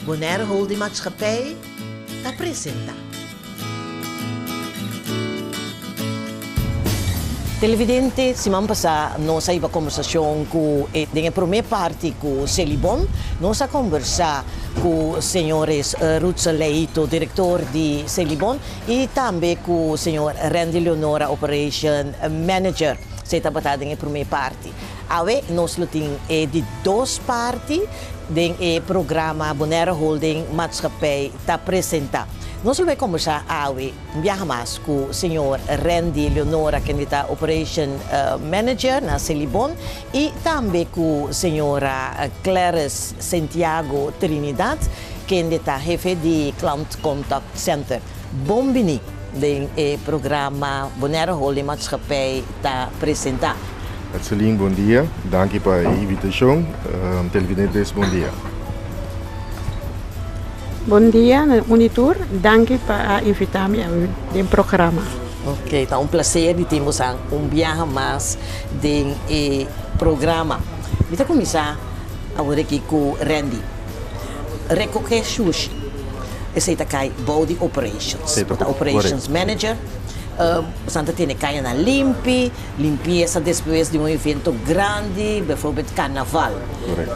Bonaire Holding Maatschappij ta presenta. Televidente, siman pasá nos a hiba kombersashon ku e den e promé parti ku Selibon. Nos a kombersá ku señores Rutsel Leito, direktor di Selibon, i tambe ku señor Randy Leonora, Operation Manager. Esei tabata den e promé parti. Awe nos lo tin e di dos parti den e programa Bonaire Holding Maatschappij ta presenta. Nos lo bay combersa awe un biaha mas cu señor Randy Leonora kende ta Operation Manager na Selibon y tambe cu señora Claris Sentiago Trinidad kende ta hefe di Klant Contact Center. Bon bini den e programa Bonaire Holding Maatschappij ta presenta. Etselin bon dia, danki pa e invitashon. Televidentes bon dia. Bon dia na un i tur, danki pa a invitá mi awe den programa. Ok, ta un placer di tin bosan un biaha mas den e programa. Mi ta kuminsá awor aki ku Randy. Rekohé shushi, esei ta kai bou di operations. Bo ta operations manager. Bosan ta tene kayanan limpi. Limpiesa despues di un evento grandi, bijvoorbeeld carnaval.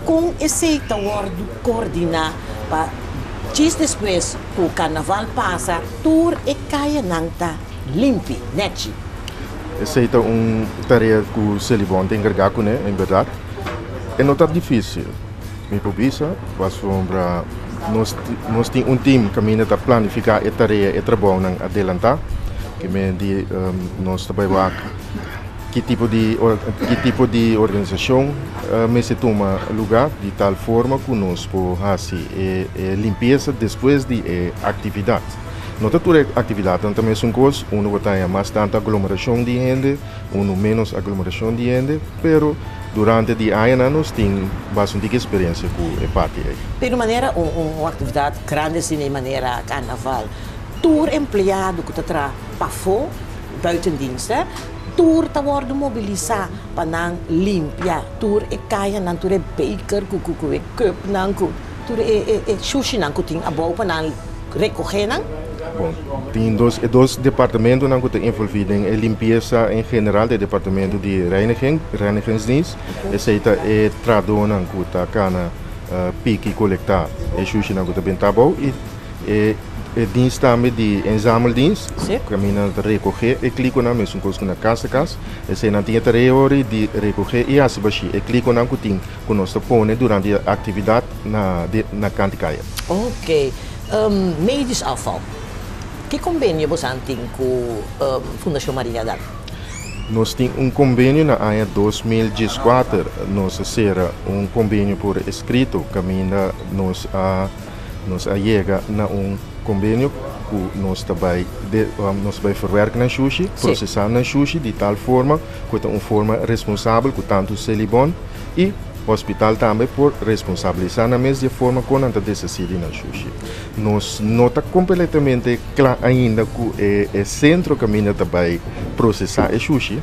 Kon esei ta wordu coordina pa djis despues ku carnaval pasa tur e kayanan ta limpi, nechi? Esei ta un tarea ku Selibon ta enkargá kuné, en bèrdat. E no ta difísil, mi por bisa, pasobra nos nos tin un tim kaminda ta planifiká e tarea, e trabounan adelantá. Ke men di nos ta bai wak ki tipo di ki tipo di organisashon mester tuma lugá di tal forma ku nos por hasi e e limpiesa despues di e aktividat. No ta tur e aktividatnan ta mesun kos, unu bo ta haña mas tantu aglomerashon di hende, unu ménos aglomerashon di hende, pero durante di añanan nos tin bastante eksperensia ku e parti ei. Pero manera un un aktividat grandi asina e manera karnaval. Tur empleado ku ta traha pafó, buitendienst, hè, tur ta wòrdu mobilisá pa nan limpia tur e kayanan, tur e beker ku ku ku e kùpnan, ku tur e e e shushinan ku tin abou pa nan rekohé nan. Bon, tin dos e dos departamentonan ku ta envolví den e limpiesa en general ta e departamento di reiniging, reinigingsdienst, esei ta e trahadónan ku ta kana piki kolektá e shushinan ku ta benta abou i E e dienst tambe di inzameldienst, kaminda nan ta rekohé e klikonan, mesun kos ku na kas ta kas. Esei nan tin e tarea ori di rekohé i hasi bashí e klikonan ku tin ku nos ta pone durante e aktividat na di na kant di kaya. Oké. Medisch afval. Ki kombenio bosan tin ku Fundashon Maria Dal? Nos tin un kombenio na aña 2014 nos a sera un kombenio por eskrito kaminda nos a Nos a yega na un kombenio ku nos ta bai de nos ta bai verwerk nan shushi, prosesá nan shushi di tal forma ku e ta un forma responsabel ku tantu Selibon i hospital tambe por responsabilisá nan mes di e forma kon nan ta deshasí di nan shushi. Nos no ta kompletamente kla ainda ku e e sentro kaminda ta bai prosesá e shushi.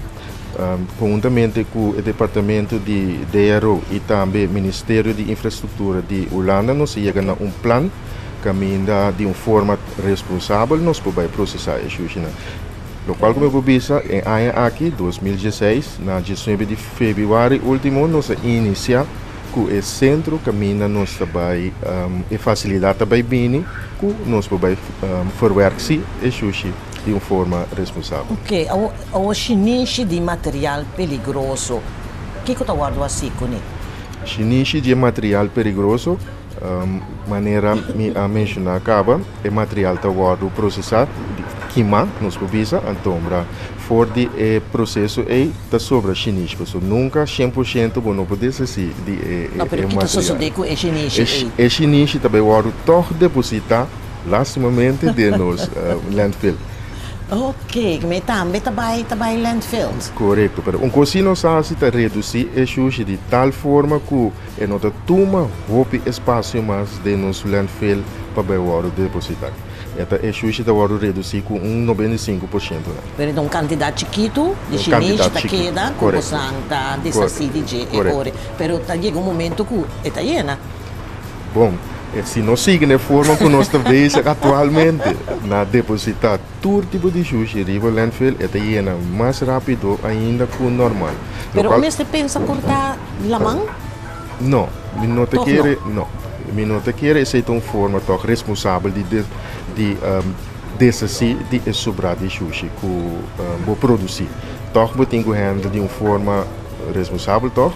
Konhuntamente ku e departamento di DRO i tambe Ministerio di Infrastruktura di Hulanda nos a yega na un plan kaminda di un forma responsabel nos por bai prosesá e shushinan. Lokual ku mi por bisa e aña aki, 2016, na diesnuebe di febrüari último nos a inisiá ku e sentro kaminda nos ta bai e fasilidat ta bai bini ku nos por bai verwerk sí e shushi. di un forma responsabel. Oke, awor awor shinishi di material peligroso, kiko ta wòrdu hasi kuné? Shinishi di e material peligroso, manera mi a menshoná kaba, e material ta wòrdu prosesá, kimá, nos por bisa, antombra for di e proseso ei ta sobra shinishi, pasobra nunka 100% bo no por deshasí di e No, pero e kiko ta material. sosodé ku e shinishi ei? E shinishi ta bai wòrdu tòg depositá. Lastimamente den nos landfill. Ok, me tambe ta bai ta bai landfill. Korekto, pero un kos si nos hasi ta redusí e shushi di tal forma ku e no ta tuma hopi espasio mas den nos landfill pa bai wòrdu depositá. E ta e shushi ta wòrdu redusí ku un 95% na. Pero e ta un kantidat chikitu di shinishi ta keda ku bosan ta deshasí di dje e ora. Pero ta yega un momento ku e ta yena. Bon. Si nos sigui na e forma ku nos ta bezig aktualmente na depositá tur tipo di shushi riba landfill, e ta yena mas rápido ainda ku normal. Pero bo mester pensa kortá laman? No, mi no ta kere, no. Mi no ta kere esei ta un forma tòg responsabel di di deshasí di e sobrá di shushi ku bo produsí. Tòg bo tin ku hèndel di un forma responsabel tòg,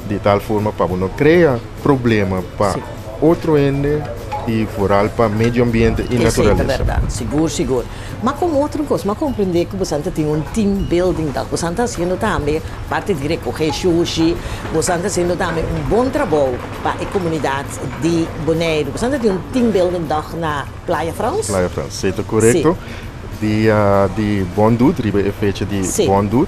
di tal forma pa bo no krea problema pa otro hende i foral pa medio ambiente i naturalesa. Esei ta bèrdat, sigur sigur. Ma komo otro kos, m'a komprendé ku bosan ta tin un team building dag. Bosan ta hasiendo tambe parti di rekohé shushi, bosan ta hasiendo tambe un bon trabou pa e komunidat di Boneiru. Bosan ta tin un team building dag na Playa Frans? Playa Frans, esei ta korekto. Dia di Bondut, riba e fecha di Bondut,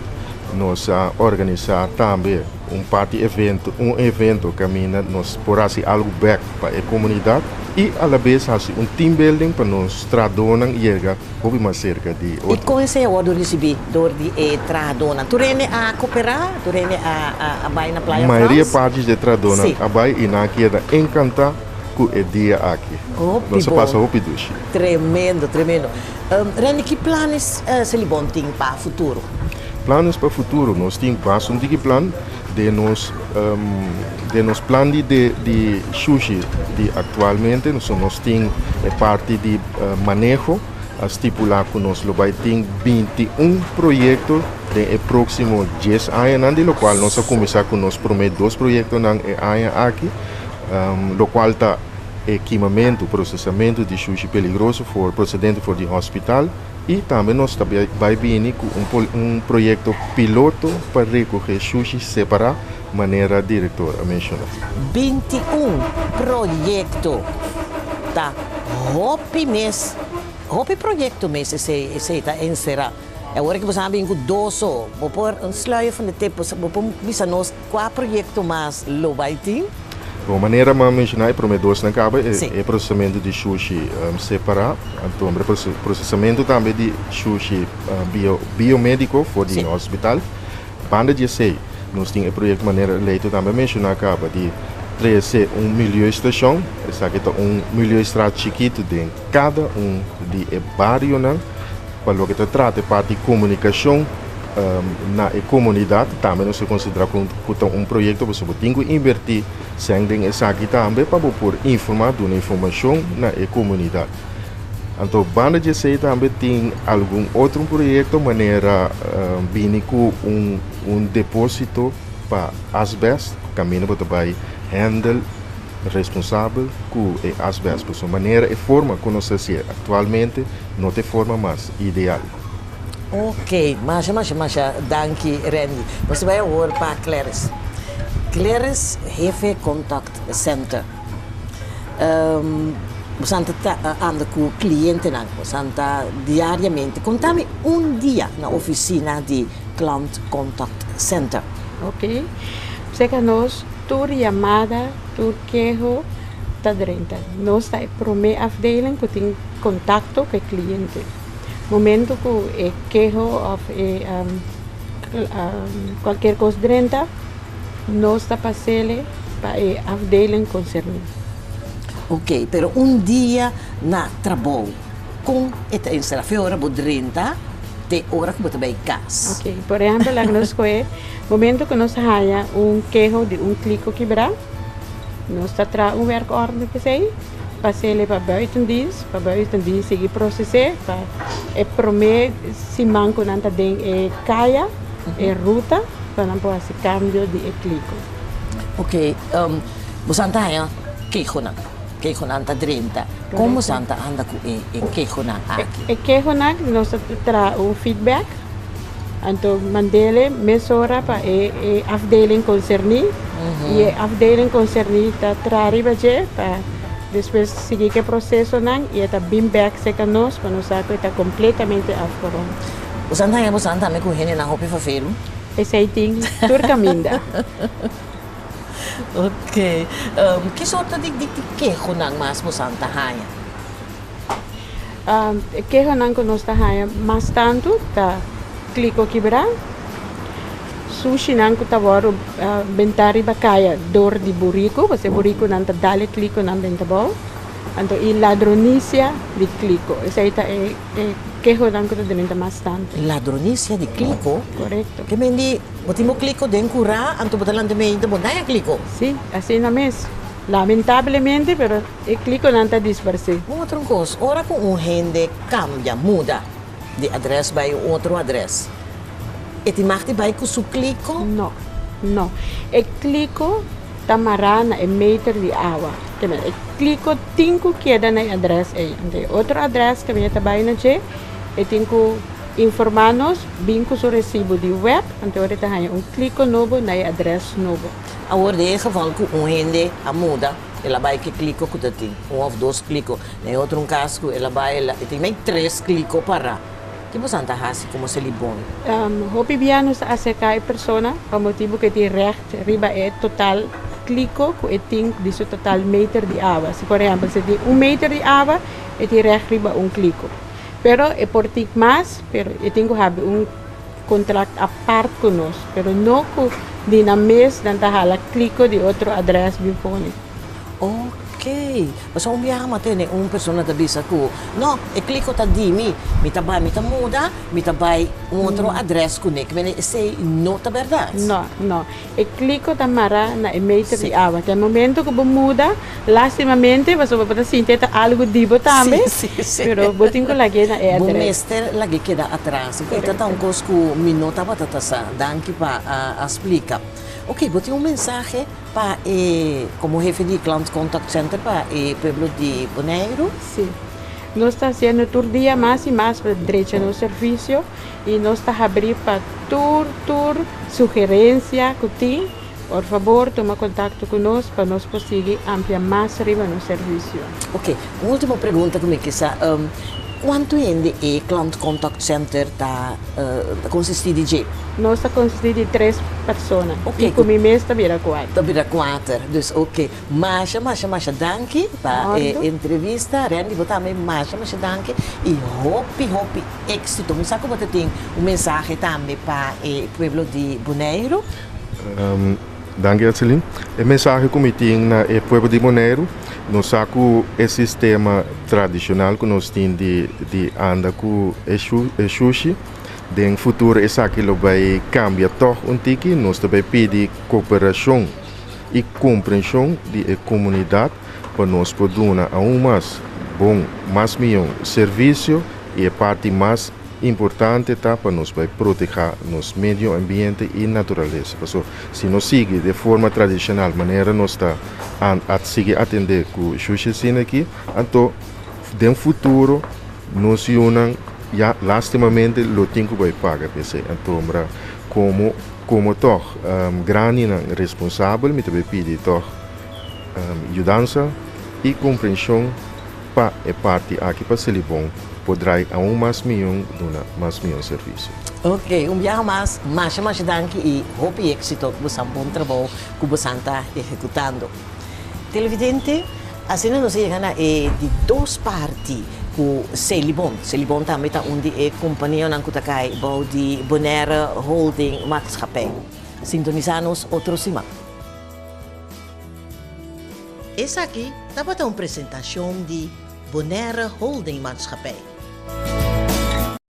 nos a organisá tambe un parti evento, un evento kaminda nos por hasi algu bèk pa e komunidat i alabes hasi un team building pa nos trahadónan yega hopi mas serka di otro. I kon esei a wòrdu risibí dor di e trahadónan? Tur hende a koperá? Tur hende a bai na Playa Frans? Mayoria parti di e trahadónan a bai i nan a keda enkantá ku e dia aki. Hopi Nos a bon. pasa hopi dushi. Tremendo, tremendo. Randy, ki planes Selibon tin pa futuro? Planes pa futuro, nos tin basta un tiki plan den nos den nos plan di di shushi di aktualmente. So nos tin e parti di maneho a stipulá ku nos lo bai tin 21 proyekto den e próksimo dies añanan, di lokual nos a kuminsá ku nos promé dos proyektonan e aña aki, lokual ta e kimamentu, prosesamentu di shushi peligroso for prosedente for di hospital. I tambe nos ta bai bini ku un proyekto piloto pa rekohé shushi separá, manera direktor a menshoná. 21 proyekto ta hopi mes, hopi proyekto mes esei esei ta enserá. E awor ku bo sa bin ku dos so, bo por un sluier van de tip, bo por bisa nos kua proyekto mas lo bai tin? Bon, manera mi a menshoná e promé dosnan kaba, e prosesamentu di shushi separá, anto prosesamentu tambe di shushi biomédiko for di hospital. Banda di esei, nos tin e proyekto manera Leito tambe a menshoná kaba di trese un milieustacion, esaki ta un milieustraat chikitu den kada un di e barionan pa loke ta trata e parti komunikashon na e komunidat. Tambe nos ta konsiderá ku ta un proyekto pasobra bo tin ku invertí sèn den esaki tambe pa bo por informá, duna informashon na e komunidat. Anto banda di esei tambe tin algun otro proyekto manera bini ku un depósito pa asbèst kaminda bo ta bai hèndel responsabel ku e asbèst pasobra manera e forma ku nos ta hasié aktualmente no ta e forma mas ideal. Ok, masha masha masha danki Randy. Nos ta bai awor pa Claris. Claris Hefe Contact Center. Bosan ta anda ku klientenan, bosan ta diariamente. Konta mi un dia na ofisina di Klant Contact Center. Ok, seka nos tur yamada, tur keho ta drenta. Nos ta e prome afdeling ku tin kontakto ku e kliente. Momento ku e keho òf e kualkier kos drenta, nos ta pas'ele pa e afdeling konserní. Oké, pero un dia na trabou, kon e ta enserá? Fe ora bo drenta te ora ku bo ta bai kas. Oké, por ehèmpel laga nos kohe momento ku nos haña un keho di un kliko kibrá, nos ta traha un werkorde p'esei. Pas'e pa buitendienst, pa buitendienst sigui proses'é pa e promé siman ku nan ta den e kaya, e ruta, pa nan por hasi kambio di e kliko. Oké, boso ta haña kehonan, kehonan ta drenta. Kon boso ta anda ku e kehonan aki? E kehonan nos ta traha un feedback, anto mand'e mesora pa e afdeling konserní. I e afdeling konserní ta traha riba dje pa despues sigui ku e prosesonan i e ta bin bèk serka nos pa nos sa ku e ta kompletamente afgerond. Boso a haña boso tambe ku hendenan hopi fafelu? Esei tin tur kaminda. Oké. Ki sorto di kehonan mas boso ta haña? E kehonan ku nos ta haña mas tantu ta kliko kibrá, sushinan ku ta wòrdu bentá riba kaya dor di buriku, pasobra e burikunan ta dal e klikonan benta abou. Anto i ladronisia di kliko. Esei ta e e kehonan ku ta drenta mas tantu. Ladronisia di kliko? Korekto. Ke men di bo tin bo kliko den kurá anto bo ta lanta meinta bo daña kliko? Si, asina mes. Lamentablemente pero e klikonan ta disparsé. Un otro kos, ora ku un hende kambia, muda, di adrès bai un otro adrès, e tin mag di bai ku su kliko? No, no. E kliko ta mará na e meter di awa. Keme, e kliko tin ku keda na e adrès ei. Anto e otro adrès ku ta bai na dje, e tin ku informá nos, bin ku su resibo di web, anto ora e ta haña un kliko nobo na e adrès nobo. Awor den e geval ku un hende a muda, el a bai ku e kliko ku ta tin, un òf dos kliko. Den e otro un kas ku el a bai, el a e tin mei tres kliko pará. Ki boso ta hasi komo Selibon? Hopi bia nos ta aserká e persona pa motibu ku e tin règt riba e total kliko ku e tin di su total meter di awa. Si por ehèmpel si e tin un meter di awa, e tin règt riba un kliko. Pero e por tin mas, pero e tin ku habri un kontrakt apart ku nos, pero no ku di nan mes nan ta hala kliko di otro adrès bin pone. Ok, pasobra un biaha mi a tene un persona ta bisa ku, no, e kliko ta di mi, mi ta bai, mi ta muda, mi ta bai un otro adrès kuné. Ke mende esei no ta bèrdat? No, no. E kliko ta mará na e meter di awa. Te momento ku bo muda, lastimamente, pasobra bo ta sinti e ta algu di bo tambe, pero bo tin ku lag'é na e Bo adrès. mester lag'é keda atras. E ta ta un kos ku mi no tabata ta sa. Danki pa a splika. Ok, bo tin un mensahe? Pa e, komo hefe di Klant Contact Center pa e pueblo di Boneiru. Sí. Nos ta hasiendo tur dia mas i mas pa drecha nos servisio i nos ta habrí pa tur tur sugerensia ku tin. Por fabor tuma kontakto ku nos pa nos por sigui amplia mas riba nos servisio. Oke, un ultimo pregunta ku mi ke sa, kuantu hende e Klant Contact Center ta Ta konsistí di dje? Nos ta konsistí di tres persona. Ok. I ku mi mes ta bira kuater. Ta bira kuater. Dus ok. Masha, masha, masha danki pa e entrevista. Randy, bo tambe masha, masha danki. I hopi, hopi éksito. Mi sa ku bo ta tin un mensahe tambe pa e pueblo di Boneiru. Danki Arcelin. E mensahe ku mi tin na e pueblo di Boneiru, nos sa ku e sistema tradishonal ku nos tin di di anda ku e e shushi, den futuro esaki lo bai kambia tòg un tiki. Nos ta bai pidi koperashon i komprenshon di e komunidat pa nos por duna aun mas bon, mas mihó servisio i e parti mas Importante ta pa nos bai protehá nos medio ambiente i naturalesa. Paso si nos sigui de forma tradishonal manera nos ta a sigui atendé ku shushi asina aki, anto den futuro nos yunan ya lastimamente lo tin ku bai paga p'esei. Anto mira komo komo tòg grandinan responsabel mi ta bai pidi tòg yudansa i komprenshon. Pa e parti aki pa Selibon por drai aun mas miyon duna mas miyon servisio. Ok, un biaha mas, masha masha danki i hopi éksito ku bosan bon trabou ku bosan ta ehekutando. Televidente, asina nos a yega na e di dos parti ku Selibon. Selibon tambe ta un di e kompanianan ku ta kai bou di Bonaire Holding Maatschappij. Sintonisá nos otro siman. Esaki tabata un presentashon di Bonaire Holding Maatschappij.